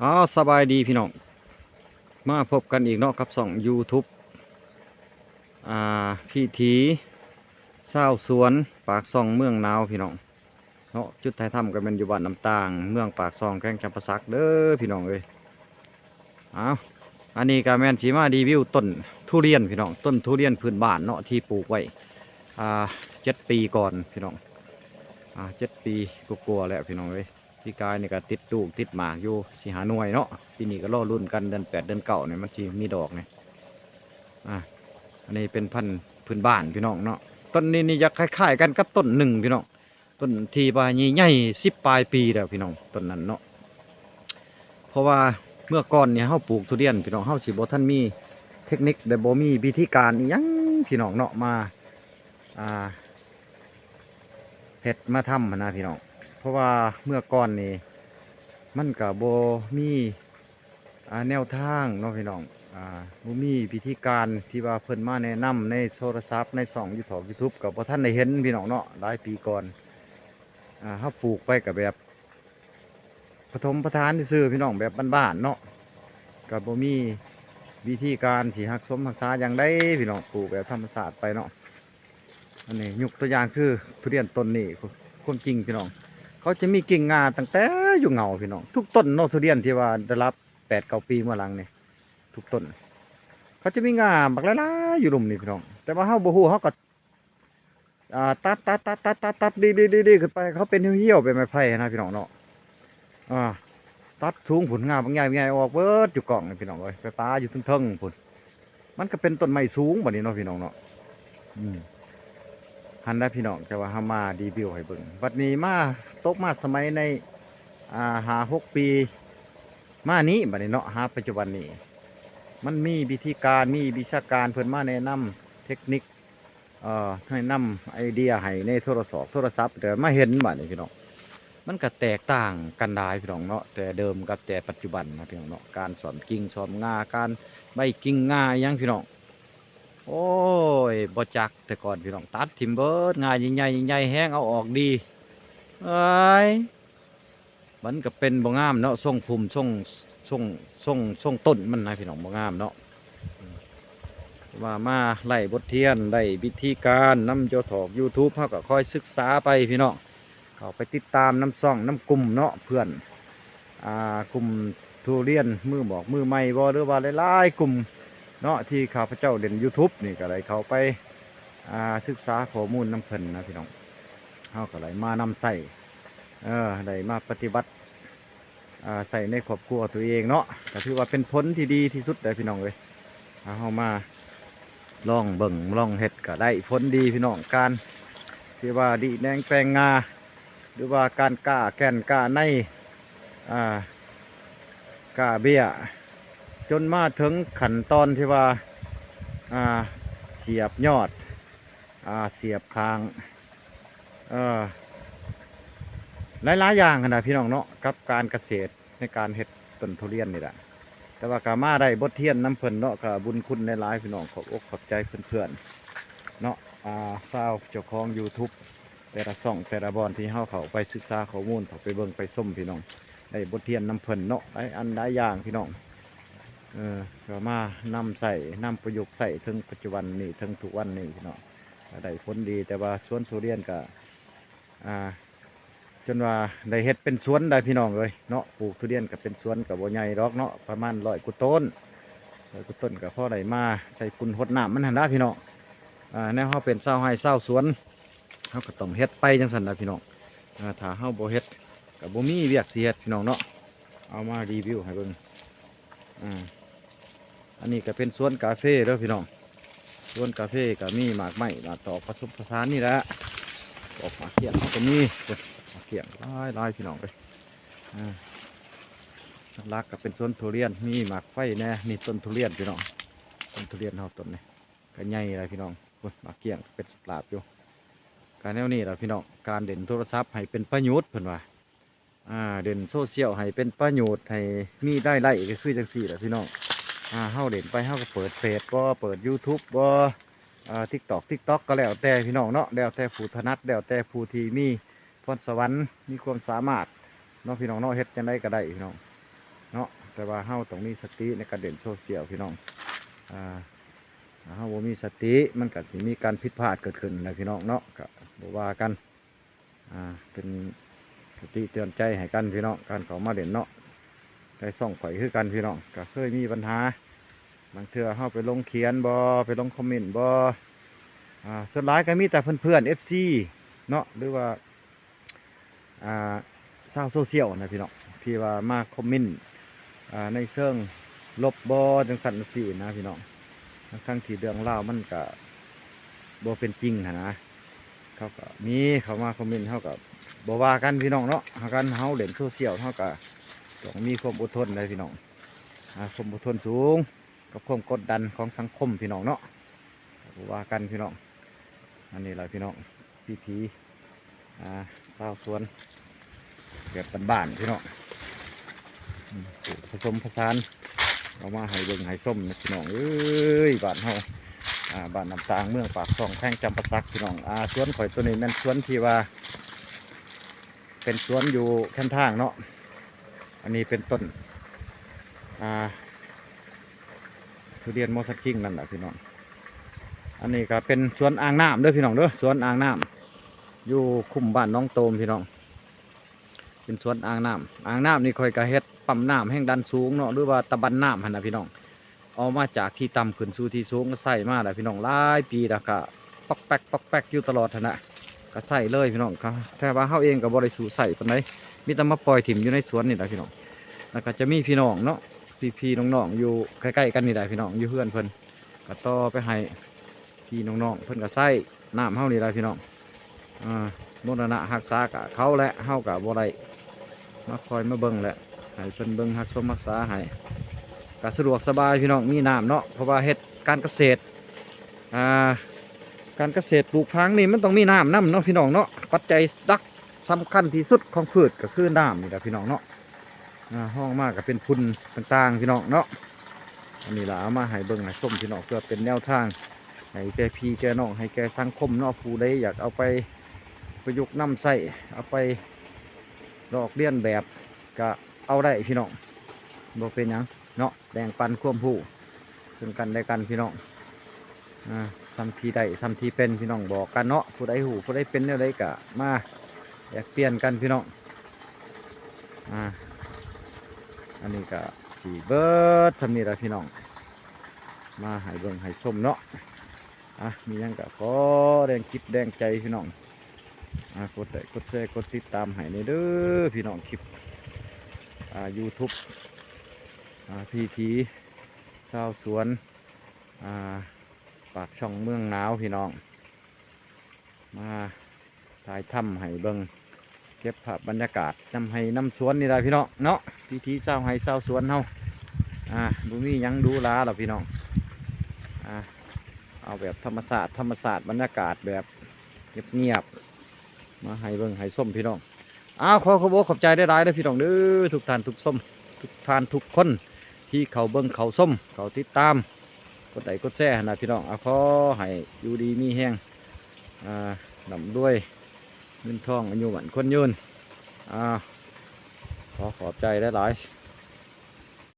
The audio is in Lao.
ອ້າວ ສະບາຍດີພີ່ນ້ອງ ມາພົບກັນອີກເນາະ ກັບຊ່ອງຢູທູບ ອ່າ ວິຖີຊາວສວນ ປາກຊ່ອງເມືອງໜາວ ພີ່ນ້ອງເນາະ. ຈຸດຖ່າຍທຳກໍແມ່ນຢູ່ບ້ານນ້ຳຕາງ ເມືອງປາກຊ່ອງ ແຂວງຈຳປາສັກເດີພີ່ນ້ອງເອີຍ. ອ້າວ ອັນນີ້ກໍແມ່ນຊິມາຣີວິວຕົ້ນທຸລຽນພີ່ນ້ອງ ຕົ້ນທຸລຽນພື້ນບ້ານເນາະ ທີ່ປູກໄວ້ ອ່າ ເຈັດປີກ່ອນພີ່ນ້ອງ ອ່າ ເຈັດປີກວ່າໆແລ້ວພີ່ນ້ອງເອີຍ. ປີກາຍນີ້ກໍຕິດລູກຕິດໝາກຢູ່ສີ່ຫ້າໜ່ວຍເນາະ ປີນີ້ກໍລໍລຸ້ນກັນ ເດືອນແປດເດືອນເກົ້ານີ້ມັນຊິມີດອກນີ້. ອ່າ ອັນນີ້ເປັນພັນພື້ນບ້ານພີ່ນ້ອງເນາະ. ຕົ້ນນີ້ນີ້ຈະຄ້າຍໆກັນກັບຕົ້ນໜຶ່ງພີ່ນ້ອງ ຕົ້ນທີ່ວ່າໃຫຍ່ໆ ສິບປາຍປີແລ້ວພີ່ນ້ອງ ຕົ້ນນັ້ນເນາະ. ເພາະວ່າເມື່ອກ່ອນນີ້ເຮົາປູກທຸລຽນພີ່ນ້ອງ ເຮົາຊິບໍ່ທັນມີເຕັກນິກ ແລະ ບໍ່ມີວິທີການອີ່ຫຍັງພີ່ນ້ອງເນາະ ມາ ອ່າ ເຮັດມາທຳຫັ້ນນະພີ່ນ້ອງ. ເພາະວ່າເມື່ອກ່ອນນີ້ມັນກະບໍ່ມີ ອ່າ ແນວທາງເນາະພີ່ນ້ອງ ອ່າ ບໍ່ມີວິທີການທີ່ວ່າເພິ່ນມາແນະນຳໃນໂທລະສັບ ໃນຊ່ອງຢູທອກຢູທູບ ກໍບໍ່ທັນໄດ້ເຫັນພີ່ນ້ອງເນາະ ຫຼາຍປີກ່ອນ. ອ່າ ເຮົາປູກໄປກໍແບບປະຖົມປະຖານຊື່ໆ ພີ່ນ້ອງ ແບບບ້ານໆເນາະ ກໍບໍ່ມີວິທີການຊິຮັກສົມຮັກສາຫຍັງໃດພີ່ນ້ອງ ປູກແບບທຳມະຊາດໄປເນາະ. ອັນນີ້ຍົກຕົວຢ່າງຄືທຸລຽນຕົ້ນນີ້ ຄວາມຈິງພີ່ນ້ອງ ເຂົາຈະມີກິ່ງງ່າຕັ້ງແຕ່ຢູ່ເຫງົ້າພີ່ນ້ອງ ທຸກຕົ້ນເນາະ ທຸລຽນທີ່ວ່າໄດ້ຮັບແປດເກົ້າປີມາຫຼັງນີ້ ທຸກຕົ້ນ ເຂົາຈະມີງ່າບັກຫຼາຍໆຢູ່ລຸ່ມນີ້ພີ່ນ້ອງ. ແຕ່ວ່າເຮົາບໍ່ຮູ້ ເຮົາກໍ ອ່າ ຕັດໆໆໆໆ ດີໆໆໆ ຂຶ້ນໄປ ເຂົາເປັນຫ່ຽວໆ ເປັນໄມ້ໄຜ່ຫັ້ນນະພີ່ນ້ອງເນາະ. ອ່າ ຕັດສູງພຸ້ນ ງ່າບັກໃຫຍ່ໆ ອອກເບິດຢູ່ກ້ອງນີ້ພີ່ນ້ອງເອີຍ ໄປປະຢູ່ເທິງໆພຸ້ນ. ມັນກໍເປັນຕົ້ນໄມ້ສູງບັດນີ້ເນາະພີ່ນ້ອງເນາະ. ອືມ ຫັ້ນລະພີ່ນ້ອງ ແຕ່ວ່າເຮົາມາຣີວິວໃຫ້ເບິ່ງ ບັດນີ້ມາຕົກມາສະໄໝໃນ ອ່າ ຫ້າຫົກປີມານີ້ ບັດນີ້ເນາະ ຫາປັດຈຸບັນນີ້ ມັນມີວິທີການ ມີວິຊາການ ເພິ່ນມາແນະນຳເຕັກນິກ ເອີ ແນະນຳໄອເດຍໃຫ້ໃນໂທລະສອກໂທລະສັບ ແຕ່ມາເຫັນບັດນີ້ພີ່ນ້ອງ ມັນກໍແຕກຕ່າງກັນຫຼາຍພີ່ນ້ອງເນາະ ແຕ່ເດີມກັບແຕ່ປັດຈຸບັນນະພີ່ນ້ອງເນາະ. ການສ້ອມກິ່ງສ້ອມງ່າ ການໃບກິ່ງງ່າອີ່ຫຍັງພີ່ນ້ອງ ໂອ້ຍ ບໍ່ຈັກ ແຕ່ກ່ອນພີ່ນ້ອງຕັດຖິ້ມເບິດ ງ່າໃຫຍ່ໆ ໃຫຍ່ແຮງ ເອົາອອກດີ ເອີຍ ມັນກໍເປັນບໍ່ງາມເນາະ ຊົງພູມ ຊົງ ຊົງ ຊົງ ຊົງຕົ້ນມັນນະພີ່ນ້ອງ ບໍ່ງາມເນາະ. ອືມ ວ່າມາໄດ້ບົດຮຽນ ໄດ້ວິທີການນຳໂທລະສອກຢູທູບ ເຮົາກໍຄອຍສຶກສາໄປພີ່ນ້ອງ ເຂົ້າໄປຕິດຕາມນຳຊ່ອງນຳກຸ່ມເນາະ ເພື່ອນ ອ່າ ກຸ່ມທຸລຽນມືບອກມືໃໝ່ບໍ ຫຼືວ່າຫຼາຍໆກຸ່ມເນາະ ທີ່ຂ້າພະເຈົ້າເຫຼັ້ນຢູທູບນີ້ ກໍໄດ້ເຂົ້າໄປ ອ່າ ສຶກສາຂໍ້ມູນນຳເພິ່ນນະພີ່ນ້ອງ. ເຮົາກໍໄດ້ມານຳໃຊ້ ເອີ ໄດ້ມາປະຕິບັດ ອ່າ ໃຊ້ໃນຄອບຄົວຕົວເອງເນາະ ກໍຖືວ່າເປັນຜົນທີ່ດີທີ່ສຸດແລ້ວພີ່ນ້ອງເອີຍ. ເຮົາມາລອງເບິ່ງລອງເຮັດກໍໄດ້ຜົນດີພີ່ນ້ອງ ການທີ່ວ່າລິແນງແປງງາ ຫຼືວ່າການກ້າແກ່ນກ້າໃນ ອ່າ ກ້າເບ້ຍ ຈົນມາເຖິງຂັ້ນຕອນທີ່ວ່າ ອ່າ ສຽບຍອດ ອ່າ ສຽບຄ້າງ ເອີ ຫຼາຍໆຢ່າງຫັ້ນນະພີ່ນ້ອງເນາະ ກັບການກະເສດໃນການເຮັດຕົ້ນທຸລຽນນີ້ແຫຼະ. ແຕ່ວ່າກໍມາໄດ້ບົດຮຽນນຳເພິ່ນເນາະ ກໍບຸນຄຸນຫຼາຍໆພີ່ນ້ອງ ຂອບອົກຂອບໃຈເພື່ອນໆເນາະ ອ່າ ຊາວເຈົ້າຂອງຢູທູບ ແຕ່ລະຊ່ອງແຕ່ລະບ່ອນທີ່ເຮົາເຂົ້າໄປສຶກສາຂໍ້ມູນ ເຂົ້າໄປເບິ່ງໄປຊົມພີ່ນ້ອງ ໄດ້ບົດຮຽນນຳເພິ່ນເນາະ ຫຼາຍອັນຫຼາຍຢ່າງພີ່ນ້ອງ. ເອີ ກໍມານຳໃຊ້ ນຳປະຍຸກໃຊ້ເຖິງປັດຈຸບັນນີ້ ເຖິງທຸກວັນນີ້ພີ່ນ້ອງ ກໍໄດ້ຜົນດີ. ແຕ່ວ່າສວນທຸລຽນກໍ ອ່າ ຈົນວ່າໄດ້ເຮັດເປັນສວນໄດ້ພີ່ນ້ອງເອີຍເນາະ ປູກທຸລຽນກໍເປັນສວນ ກໍບໍ່ໃຫຍ່ດອກເນາະ ປະມານຮ້ອຍກວ່າຕົ້ນ ຮ້ອຍກວ່າຕົ້ນ ກໍພໍໄດ້ມາໃສ່ຝຸ່ນຫົດນ້ຳມັນຫັ້ນລະພີ່ນ້ອງ. ອ່າ ແນວເຮົາເປັນຊາວໄຮ່ຊາວສວນ ເຮົາກໍຕ້ອງເຮັດໄປຈັ່ງຊັ້ນລະພີ່ນ້ອງ. ອ່າ ຖ້າເຮົາບໍ່ເຮັດກໍບໍ່ມີວຽກຊິເຮັດພີ່ນ້ອງເນາະ. ເອົາມາຣີວິວໃຫ້ເບິ່ງ ອ່າ ອັນນີ້ກໍເປັນສວນກາເຟເດີພີ່ນ້ອງ ສວນກາເຟກໍມີໝາກໄມ້ໝາກຕອກປະສົມປະສານນີ້ແຫຼະ ອອກໝາກກ້ຽງເຮົາກໍມີ ໝາກກ້ຽງຫຼາຍໆພີ່ນ້ອງເອີຍ. ອ່າ ຫຼັກໆກໍເປັນສວນທຸລຽນ ມີໝາກໄຟແດ່ ນີ້ຕົ້ນທຸລຽນພີ່ນ້ອງ ຕົ້ນທຸລຽນເຮົາຕົ້ນນີ້ ກໍໃຫຍ່ຫຼາຍພີ່ນ້ອງ ໂອ້ຍ ໝາກກ້ຽງເປັນສະປາບຢູ່. ກໍແນວນີ້ລະພີ່ນ້ອງ ການເຫຼັ້ນໂທລະສັບໃຫ້ເປັນປະໂຫຍດ ເພິ່ນວ່າ ອ່າ ເຫຼັ້ນໂຊຊຽວໃຫ້ເປັນປະໂຫຍດ ໃຫ້ມີລາຍໄດ້ ກໍຄືຈັ່ງຊີ້ລະພີ່ນ້ອງ. ອ່າ ເຮົາເຫຼັ້ນໄປ ເຮົາກໍເປີດເຟສບໍ ເປີດຢູທູບບໍ ເອີ ຕິກຕອກ ຕິກຕອກ ກໍແລ້ວແຕ່ພີ່ນ້ອງເນາະ ແລ້ວແຕ່ຜູ້ຖະໜັດ ແລ້ວແຕ່ຜູ້ທີ່ມີພອນສະຫວັນ ມີຄວາມສາມາດເນາະ ພີ່ນ້ອງເນາະ ເຮັດຈັ່ງໃດກໍໄດ້ພີ່ນ້ອງ. ເນາະ ແຕ່ວ່າເຮົາຕ້ອງມີສະຕິໃນການຫຼິ້ນໂຊຊຽວພີ່ນ້ອງ. ອ່າ ຖ້າເຮົາບໍ່ມີສະຕິ ມັນກໍຊິມີການຜິດພາດເກີດຂຶ້ນນະພີ່ນ້ອງເນາະ ກໍບໍ່ວ່າກັນ. ອ່າ ເປັນຄະຕິເຕືອນໃຈໃຫ້ກັນພີ່ນ້ອງ ການເຂົ້າມາຫຼິ້ນເນາະ ໃນຊ່ອງຂ້ອຍຄືກັນພີ່ນ້ອງ ກໍເຄີຍມີບັນຫາ ບາງເທື່ອເຮົາໄປລົງຂຽນບໍ່ ໄປລົງຄອມເມັນບໍ່ ອ່າ ສ່ວນຫຼາຍກໍມີແຕ່ເພື່ອນໆ ເອັຟຊີ ເນາະ ຫຼືວ່າ ອ່າ ຊາວໂຊຊຽວນະພີ່ນ້ອງ ທີ່ວ່າມາຄອມເມັນ ອ່າ ໃນເຊີງລົບບໍ່ ຈັ່ງຊັ້ນຈັ່ງຊີ້ນະພີ່ນ້ອງ ທັງໆທີ່ເລື່ອງລາວມັນກະບໍ່ເປັນຈິງຫັ້ນນະ. ເຂົາກໍມີເຂົ້າມາຄອມເມັນ ເຮົາກໍບໍ່ວ່າກັນພີ່ນ້ອງເນາະ ຫາການເຮົາຫຼິ້ນໂຊຊຽວ ເຮົາກໍຕ້ອງມີຄວາມອົດທົນເດ້ພີ່ນ້ອງ ອ່າ ຄວາມອົດທົນສູງ ກັບຄວາມກົດດັນຂອງສັງຄົມພີ່ນ້ອງເນາະ ກໍບໍ່ວ່າກັນພີ່ນ້ອງ. ອັນນີ້ລະພີ່ນ້ອງ ວິຖີ ອ່າ ຊາວສວນແບບບ້ານໆ ພີ່ນ້ອງ ອືມ ປະສົມປະສານເອົາມາໃຫ້ເບິ່ງໃຫ້ຊົມນະພີ່ນ້ອງເອີຍ. ບ້ານເຮົາ ອ່າ ບ້ານນ້ຳຕາງ ເມືອງປາກຊ່ອງ ແຂວງຈຳປາສັກ ພີ່ນ້ອງ. ອ່າ ສວນຂ້ອຍໂຕນີ້ແມ່ນສວນທີ່ວ່າ ເປັນສວນຢູ່ແຄມທາງເນາະ. ອັນນີ້ເປັນຕົ້ນ ອ່າ ທຸລຽນມໍສັນຄິງນັ້ນລະພີ່ນ້ອງ. ອັນນີ້ກໍເປັນສວນອ່າງນ້ຳເດີພີ່ນ້ອງເດີ ສວນອ່າງນ້ຳ ຢູ່ຄຸ້ມບ້ານໜອງໂຕມພີ່ນ້ອງ ເປັນສວນອ່າງນ້ຳ. ອ່າງນ້ຳນີ້ຂ້ອຍກໍເຮັດປ້ຳນ້ຳແຮງດັນສູງເນາະ ຫຼືວ່າຕະບັນນ້ຳຫັ້ນນະພີ່ນ້ອງ. ເອົາມາຈາກທີ່ຕ່ຳຂຶ້ນສູ່ທີ່ສູງ ກໍໃຊ້ມາແລ້ວພີ່ນ້ອງ ຫຼາຍປີແລ້ວ ກໍປອກແປກ ປອກແປກຢູ່ຕະຫຼອດຫັ້ນນະ ກໍໃຊ້ເລີຍພີ່ນ້ອງ. ແຕ່ວ່າເຮົາເອງກໍບໍ່ໄດ້ສູ່ໃຊ້ປານໃດ ມີແຕ່ມາປ່ອຍຖິ້ມຢູ່ໃນສວນນີ້ແຫຼະພີ່ນ້ອງ. ແລ້ວກໍຈະມີພີ່ນ້ອງເນາະ ພີ່ໆ ນ້ອງໆ ຢູ່ໃກ້ໆ ກັນນີ້ແຫຼະພີ່ນ້ອງ ຢູ່ເຮືອນເພິ່ນ ກໍຕໍ່ໄປໃຫ້ພີ່ນ້ອງໆ ເພິ່ນກໍໃຊ້ນ້ຳເຮົານີ້ແຫຼະພີ່ນ້ອງ. ອ່າ ບູລະນະຮັກສາກະເຂົາແຫຼະ ເຮົາກະບໍ່ໄດ້ມາຄອຍມາເບິ່ງແຫຼະ ໃຫ້ເພິ່ນເບິ່ງຮັກຊົມຮັກສາໃຫ້ ກະສະດວກສະບາຍພີ່ນ້ອງ ມີນ້ຳເນາະ ເພາະວ່າເຮັດການກະເສດ ອ່າ ການກະເສດປູກຝັງນີ້ມັນຕ້ອງມີນ້ຳນຳເນາະພີ່ນ້ອງເນາະ. ປັດໄຈຫຼັກສຳຄັນທີ່ສຸດຂອງພືດກໍຄືນ້ຳນີ້ແຫຼະພີ່ນ້ອງເນາະ. ອ່າ ຮອງມາກໍເປັນຝຸ່ນຕ່າງໆ ພີ່ນ້ອງເນາະ. ອັນນີ້ລະເອົາມາໃຫ້ເບິ່ງໃຫ້ຊົມພີ່ນ້ອງ ເພື່ອເປັນແນວທາງໃຫ້ແກ່ພີ່ແກ່ນ້ອງ ໃຫ້ແກ່ສັງຄົມເນາະ. ຜູ້ໃດຢາກເອົາໄປປະຍຸກນຳໃຊ້ ເອົາໄປລອກລຽນແບບກໍເອົາໄດ້ພີ່ນ້ອງ ບໍ່ເປັນຫຍັງເນາະ ແບ່ງປັນຄວາມຮູ້ເຊິ່ງກັນແລະກັນພີ່ນ້ອງ. ອ່າ ສ່ຳທີ່ໄດ້ສ່ຳທີ່ເປັນ ພີ່ນ້ອງບອກກັນເນາະ ຜູ້ໃດຮູ້ຜູ້ໃດເປັນແນວໃດກະມາແລກປ່ຽນກັນພີ່ນ້ອງ. ອ່າ ອັນນີ້ກະຊິເບິດສ່ຳນີ້ລະພີ່ນ້ອງ ມາໃຫ້ເບິ່ງໃຫ້ຊົມເນາະ. ອ່າ ມີຫຍັງກະຂໍແຮງຈິດແຮງໃຈພີ່ນ້ອງ ອ່າ ກົດໄລກົດແຊກົດຕິດຕາມໃຫ້ແດ່ເດີພີ່ນ້ອງ. ຄລິບ ອ່າ ຢູທູບ ອ່າ ວິຖີຊາວສວນ ອ່າ ປາກຊ່ອງເມືອງໜາວພີ່ນ້ອງ ມາຖ່າຍທຳໃຫ້ເບິ່ງ ເກັບພາບບັນຍາກາດນຳໄຮ່ນຳສວນນີ້ລະພີ່ນ້ອງເນາະ. ວິຖີຊາວໄຮ່ຊາວສວນເຮົາ ອ່າ ບໍ່ມີຫຍັງຫຼູຫຼາດອກພີ່ນ້ອງ ອ່າ ເອົາແບບທຳມະຊາດ ທຳມະຊາດ ບັນຍາກາດແບບງຽບໆ ມາໃຫ້ເບິ່ງໃຫ້ຊົມພີ່ນ້ອງ. ອ້າວ ຂໍຂອບອົກຂອບໃຈຫຼາຍໆເດີພີ່ນ້ອງເດີ ທຸກທ່ານທຸກຊົມ ທຸກທ່ານທຸກຄົນ ທີ່ເຂົ້າເບິ່ງເຂົ້າຊົມ ເຂົ້າຕິດຕາມ ກົດໄລກົດແຊຫັ້ນນະພີ່ນ້ອງ. ອ່າ ຂໍໃຫ້ຢູ່ດີມີແຮງ ອ່າ ລ່ຳລວຍ ເງິນທອງ ອາຍຸໝັ້ນຂວັນຍືນ. ອ່າ ຂໍຂອບໃຈຫຼາຍໆ.